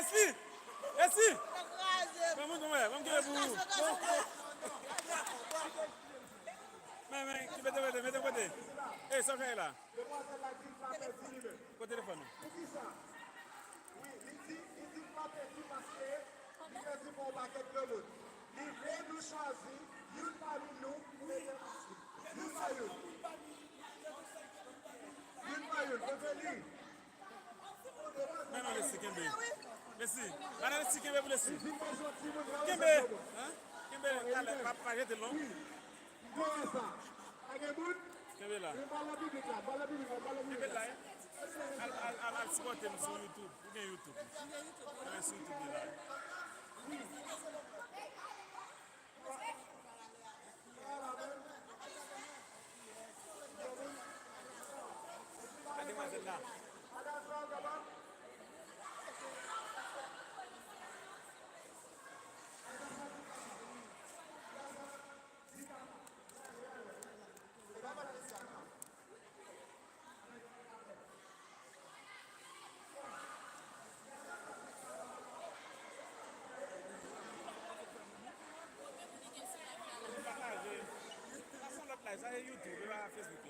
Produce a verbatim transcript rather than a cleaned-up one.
Esi! Esi! Ban m, ban m, ban m kenbe pou ou. Men, men, ki mete kote, mete kote. Ey, sa w fè la? Demwazèl la di l pa pèdi li menm. Kote telefòn ou? Poukisa? Wi, li di, li di l pa pèdi paske li pèdi pou yon pakèt granmoun. Li vle nou chwazi youn pami nou pou reprezante li. Youn pa youn. Youn pa youn. Kote li? Men non, Lesi, kenbe. Lesi. Madan Lesi, kenbe pou Lesi. Kenbe. Hein? Kenbe. Talè, pa, pa jete l non. Kenbe la. Kenbe la, eh. Al, al, al, al sipòte m sou YouTube. Ou gen YouTube? Mwen sou YouTube la. Gade demwazèl la. Pataje. Sa se yon lòt live, sa se YouTube, e pa Facebook.